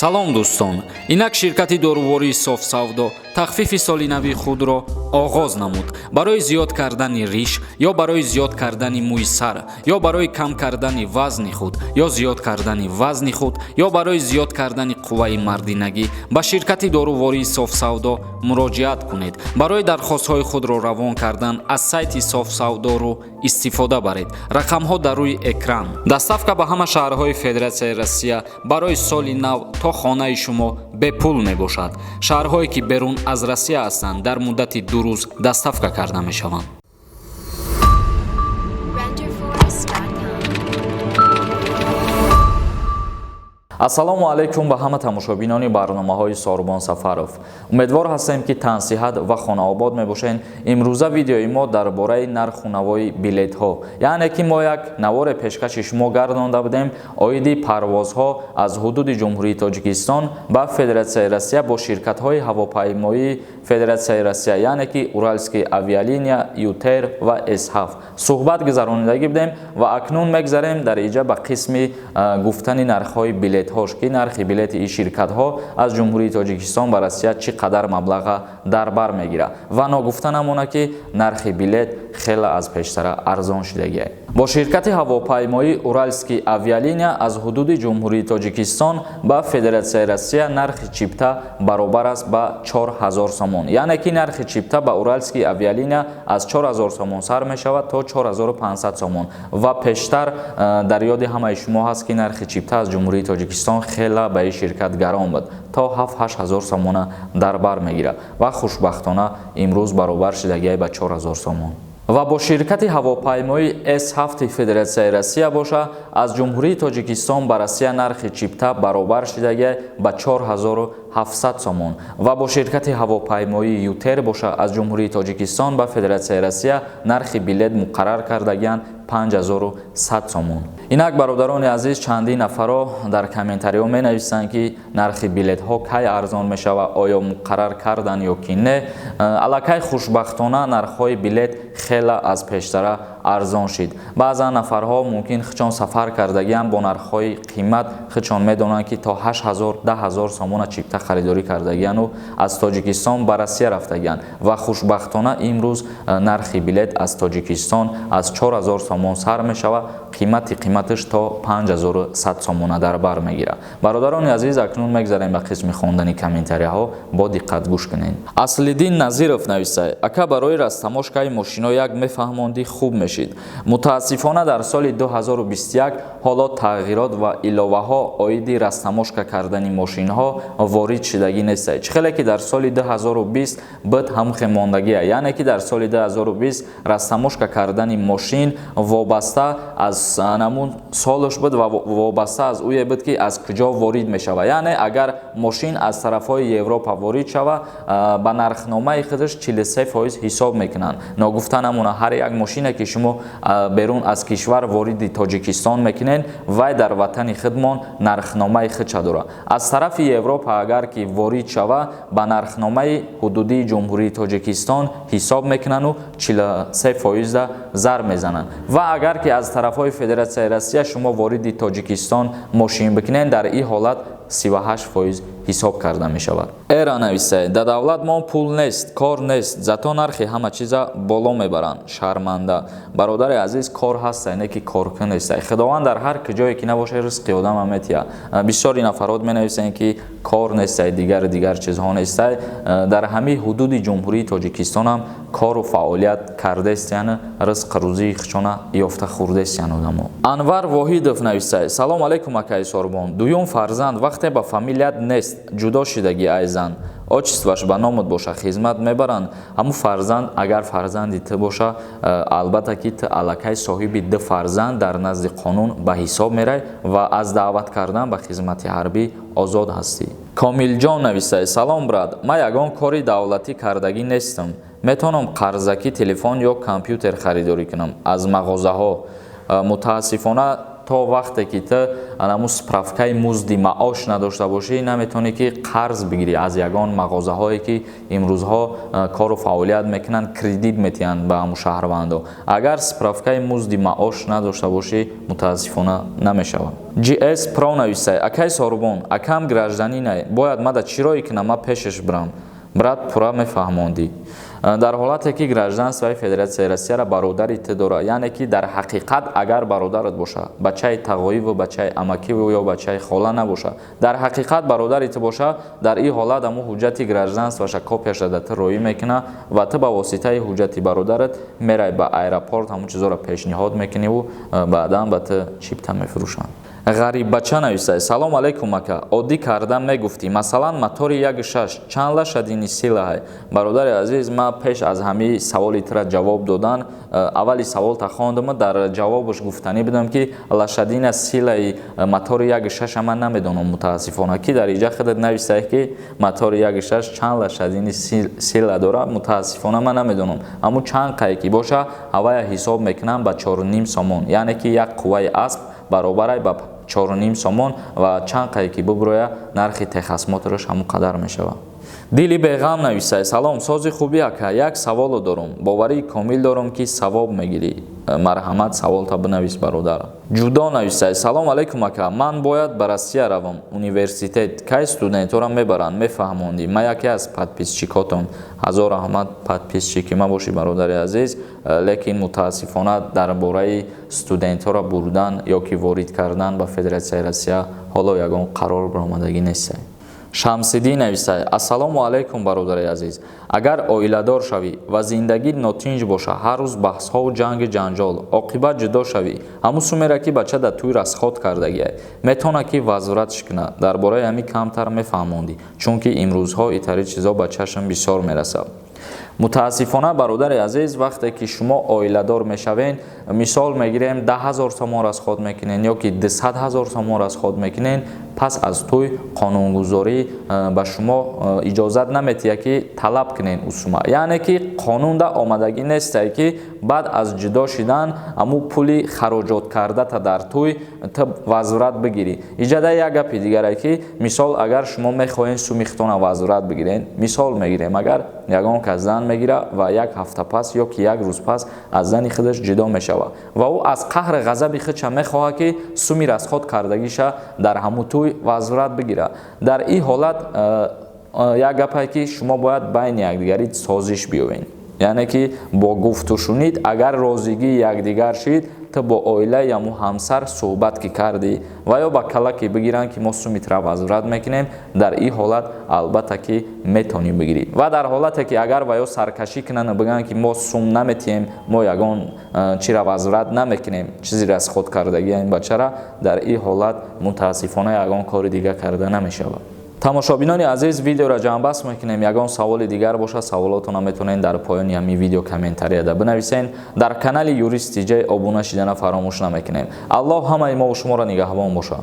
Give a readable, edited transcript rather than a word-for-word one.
Салом, дӯстон! Инак ширкати дорувории Софсавдо тахфифи соли нави худро оғоз намуд. Барои зиёд кардани риш ё барои зиёд кардани мӯи сар, ё барои кам кардани вазни худ, ё зиёд кардани вазни худ, ё барои зиёд кардани қувваи мардинагӣ ба ширкати дорувории Софсавдо муроҷиат кунед. Барои дархостҳои худро равон кардан аз сайти Софсавдору истифода баред. Рақамҳо дар рӯи экран. Доставка ба ҳама шаҳрҳои Федератсияи Россия барои соли нав то хонаи шумо бепул мебошад. Шаҳрҳое, ки берун аз Россия ҳастанд, дар муддати 2 рӯз доставка карда мешаванд. Renderforest.com. Ассалому алайкум ба ҳама тамошобинони барномаҳои Сорбон Сафаров. Умедвор ҳастем, ки тансиҳат ва хонаобод мебошед. Имрӯза видеои мо дар бораи нарху навои билетҳо, яъне ки мо як наворе пешкаши шумо гардонда будем оиди парвозҳо аз ҳудуди Ҷумҳурии Тоҷикистон ба Федератсияи Россия бо ширкатҳои ҳавопаймоии Федератсияи Россия, яъне ки Уральские авиалиния, ЮТэйр ва С7 суҳбат гузаронидагӣ будем. Ва акнун мегзарем дар иҷа ба қисми гуфтани нархҳои билетҳош, ки нархи билети ин ширкатҳо аз Ҷумҳурии Тоҷикистон ба Россия чӣ қадар маблаға дар бар мегирад. Ва ногуфта намонад, ки нархи билет хеле аз пештара арзон шудагиа. Бо ширкати ҳавопаймоии Уральские авиалиния аз ҳудуди Ҷумҳурии Тоҷикистон ба Федератсияи Россия нархи чипта баробар аст ба 4000 сомон, яъне ки нархи чипта ба Уральские авиалиния аз 4000 сомон сар мешавад то 4500 сомон. Ва пештар дар ёди ҳамаи шумо ҳаст, ки нархи чипта аз Ҷумҳурии Тоҷикистон хела ба ин ширкат гарон буд, то 7-8 ҳазор сомона дар бар мегирад, ва хушбахтона имрӯз баробар шидагиай ба 4000 сомон. Ва бо ширкати ҳавопаймоии С7 Федератсияи Россия боша, аз Ҷумҳурии Тоҷикистон ба Россия нархи чипта баробар шидагиай ба 4700 сомон. Ва бо ширкати ҳавопаймоии ЮТэйр боша, аз Ҷумҳурии Тоҷикистон ба Федератсияи Россия нархи билет муқаррар кардагианд 5100 сомон. Инак, бародарони азиз, чандин нафаро дар комментариҳо менависанд, ки нархи билетҳо кай арзон мешавад, оё муқаррар кардан ё ки не. Аллакай хушбахтона нархҳои билет хела аз пештара арзон шид. Баъзан нафарҳо мумкин хичон сафар кардагиам бо нархҳои қимат, хичон медонанд, ки то 8000, 10 000 сомона чипта харидорӣ кардагиану аз Тоҷикистон ба Россия рафтагианд. Ва хушбахтона имрӯз нархи билет аз Тоҷикистон аз 4000 сомон сар мешавад, қимати қиматаш то 5100 сомона дар бар мегирад. Бародарони азиз, акнун мегзарем ба қисми хондани комментарияҳо, бо диққат гӯш кунед. Аслиддин Назиров нависад: «Ака, барои растаможкаи мошино як мефаҳмондӣ, хуб мешид. Мутаассифона, дар соли 2021 ҳоло тағйирот ва иловаҳо оиди растаможка кардани мошинҳо ворид шидагӣ нестад. Чӣ хеле ки дар соли 2020 буд, ҳамхе мондагия, яъне ки дар соли 2020 растаможка кардани мошин вобаста аз намун солаш буд ва вобаста аз ӯе буд, ки аз куҷо ворид мешавад. Яъне агар мошин аз тарафҳои Европа ворид шава, ба нархномаи худаш 43% ҳисоб мекунанд. Ногуфта намона, ҳар як мошине, ки шумо берун аз кишвар вориди Тоҷикистон мекунед, вай дар ватани худмон нархномаи худша дорад. Аз тарафи Европа агар ки ворид шава, ба нархномаи ҳудудии Ҷумҳурии Тоҷикистон ҳисоб мекунанду 43 фоизда зарб мезананд. Ва агар ки аз тарафҳои Федератсияи Россия шумо вориди Тоҷикистон мошин бикунед, дар ин ҳолат 38% ҳисоб карда мешавад». Эра нависае: «Да давлат мо пул нест, кор нест, зато нархи ҳама чиза боло мебаранд, шарманда». Бародари азиз, кор ҳаста, не ки коркун нестай. Худованд дар ҳар куҷое ки набошад, ризқи одама метиҳад. Бисёри нафарот менависанд, ки кор нестай, дигар дигар чизҳо нестай. Дар ҳамаи ҳудуди Ҷумҳурии Тоҷикистонам кору фаъолият кардестиян, ризқ рӯзии хичона ёфта хӯрдестиян одамо. Анвар Воҳидов нависае: «Салом алейкум, акаи Сорбон. Дуюм фарзанд вақте ба фамилият нест, ҷудо шидагӣ ай зан, отчествоаш ба номат боша, хизмат мебаранд ҳамун фарзанд? Агар фарзанди ту боша, албатта ки ту аллакай соҳиби ду фарзанд дар назди қонун ба ҳисоб мерай ва аз даъват кардан ба хизмати ҳарбӣ озод ҳастӣ». Комилҷон нависае: «Салом, брат, ман ягон кори давлатӣ кардагӣ нестам. Метавонам қарзакӣ телефон ё компютер харидорӣ кунам аз мағозаҳо?» Мутаассифона. То вақте ки ту анаму справкаи музди маош надошта бошӣ, наметавонӣ ки қарз бигирӣ аз ягон мағозаҳое ки имрӯзҳо кору фаъолият мекунанд, кредит метиҳанд ба ҳамун шаҳрвандо. Агар справкаи музди маош надошта бошӣ, мутаассифона, намешавад. GS Pro нависай: «Акай Сорубон, акам гражданинай, бояд мада чӣ роҳе кунам, ма пешаш бирам? Брат, пурра мефаҳмондӣ». Дар ҳолате ки гражданствои Федератсияи Россияро бародари ту дора, яъне ки дар ҳақиқат агар бародарат боша, бачаи тағоиву бачаи амакиву ё бачаи хола набоша, дар ҳақиқат бародари ту боша, дар ин ҳолат ҳамун ҳуҷҷати гражданстваша копияша да ту роӣ мекуна ва ту ба воситаи ҳуҷҷати бародарат мерай ба аэропорт, ҳамун чизоро пешниҳод мекуниву баъдан ба ту чипта мефурӯшанд. Ғариббача нависай: «Салом алейкум, ака, оддӣ карда мегуфтӣ, масалан, мотори 1.6 чанд лошадиный силаҳай?» Бародари азиз, ман пеш аз ҳамаи саволи тура ҷавоб додан, аввали саволта хондам, дар ҷавобаш гуфтанӣ будам, ки лошадиная силаи мотори 1.6 ман намедонам, мутаассифона. Ки дар иҷа худат нависай, ки мотори 1.6 чанд лошадиный сила дора, мутаассифона, ман намедонам. Ҳамун чанд қае ки боша, ҳавая ҳисоб мекунам ба 4,5 сомон, яъне ки як қувваи асп баробарай ба 4,5 сомон ва чанд қае ки бубуроя, нархи техосмотраш ҳамон қадар мешавад. Дили беғам нависай: «Салом, сози хубӣ, ака, як саволо дорум, боварии комил дорум, ки савоб мегирӣ». Марҳамат, саволта бинавис, бародар. Ҷудо нависай: «Салом алейкум, ака, ман бояд ба Россия равам университет, кай студентҳоро мебаранд, мефаҳмондӣ? Ман яке аз подписчикотон». Ҳазор раҳмат, подписчики ма бошӣ, бародари азиз, лекин мутаассифона, дар бораи студентҳоро бурдан ё ки ворид кардан ба Федератсияи Россия ҳоло ягон қарор баромадагӣ нестае. Шамсиддин нависай: «Ассалому алайкум, бародари азиз, агар оиладор шавӣ ва зиндагӣ нотинҷ боша, ҳар рӯз баҳсҳову ҷанги ҷанҷол, оқибат ҷудо шавӣ, ҳамун сумере ки бача дар тӯй расход кардагиай, метавонад ки возвратш кунад? Дар бораи ҳамин камтар мефаҳмондӣ, чунки имрӯзҳо итари чизо ба чашм бисёр мерасад». Мутаассифона, бародари азиз, вақте ки шумо оиладор мешавед, мисол мегирем, 10 000 сомон расход мекунед ё ки 200 000 сомон расход мекунед, пас аз тӯй қонунгузорӣ ба шумо иҷозат наметиҳад, ки талаб кунед ӯ сума. Яъне ки қонунда омадагӣ нестае, ки баъд аз ҷудо шидан ҳамун пули хароҷот кардата дар тӯй ту возврат бигирӣ. Иҷада як гапи дигаре, ки мисол, агар шумо мехоҳед суми худтона возврат бигиред, мисол мегирем, агар ягон кас зан мегирад ва як ҳафта пас ё ки як рӯз пас аз зани худаш ҷудо мешавад ва ӯ аз қаҳри ғазаби худша мехоҳад, ки суми расход кардагиша дар ҳамун тӯй возврат бигирад, дар ин ҳолат як гапае, ки шумо бояд байни якдигарӣ созиш биёвед, яъне ки бо гуфтушунид, агар розигии якдигар шид, ту бо оилаи ҳамун ҳамсар суҳбат ки кардӣ ва ё ба кала ки бигиранд, ки мо суми тра возврат мекунем, дар ин ҳолат албатта ки метавонӣ бигирӣ. Ва дар ҳолате ки агар ва ё саркашӣ кунанд, бигӯянд, ки мо сум наметиҳем, мо ягон чиро возврат намекунем, чизи расход кардагии ин бачара, дар ин ҳолат мутаассифона, ягон кори дига карда намешавад. Тамошобинони азиз, видеоро ҷамъбаст мекунем. Ягон саволи дигар бошад, саволотонро метавонед дар поёни ҳамин видео комментарияда бинависед. Дар канали Юрист Тиҷай обуна шидана фаромӯш намекунем. Аллоҳ ҳамаи мову шуморо нигаҳбон бошад.